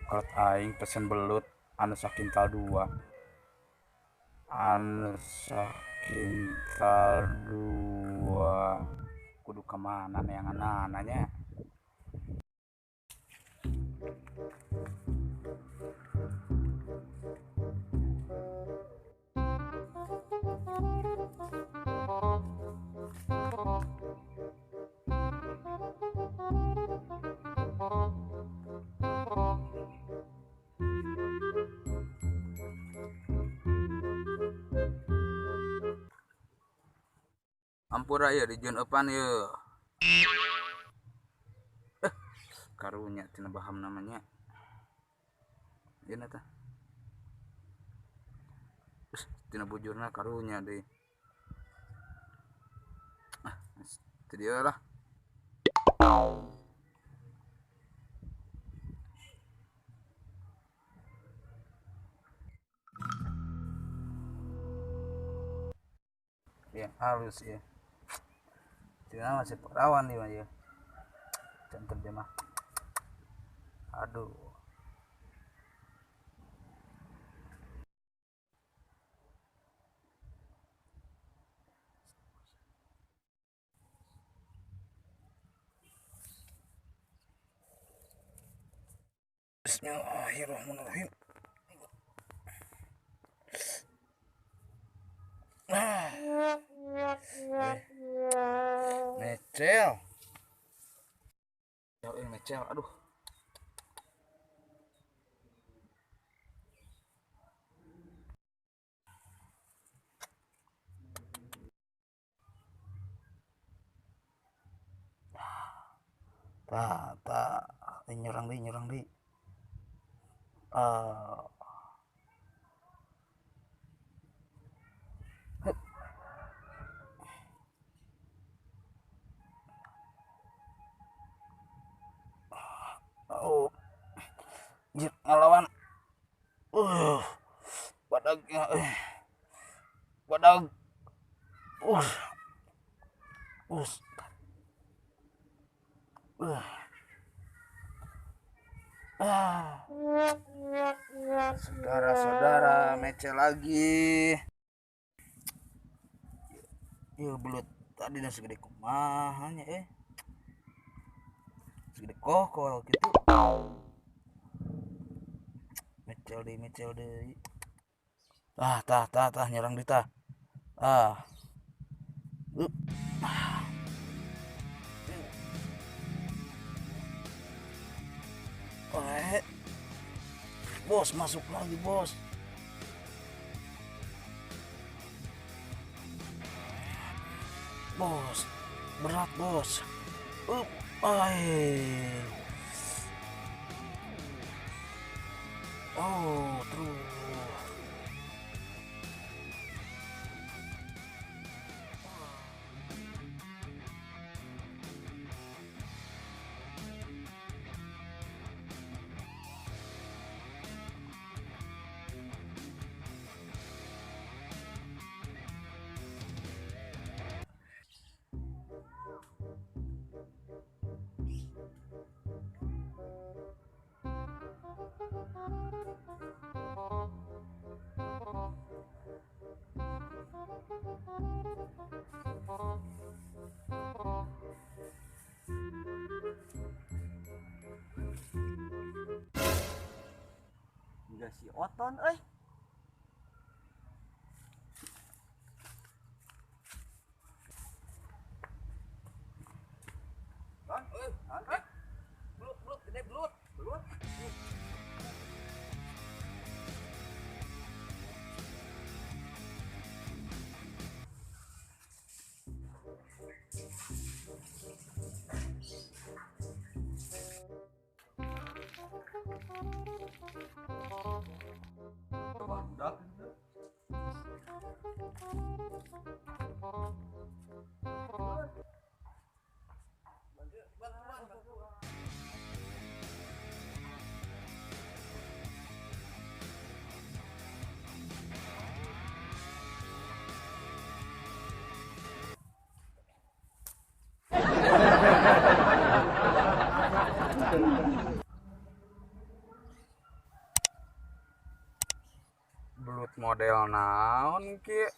Kalau aing pesen belut anu sakintal 2. Anu sakintal 2. Kudu kemana neangan nanya. Ampura ya di Jun Epan ya. Karunya tina baham namanya. Ieu tah. Tina bujurna karunya deui. Ah, teu dieu lah. Ya halus ya. Tina masih perawan nih mah ya. Can terjemah. Aduh. Bismillahirrahmanirrahim. Mecel. Mecel, aduh. Tah, tah, nyerang di. Oh, ngelawan. Badagnya, badag. Saudara-saudara, mecel lagi. Yuk belut tadi udah segede kumaha nya Segede kokol gitu. Mecel deui. Tah tah tah tah nyerang di tah. Ah. Bos masuk lagi bos. Bos berat bos. Oh terus. Juga si Oton euy. Ton euy, belut gede belut. Belut. Belut model naon kieu?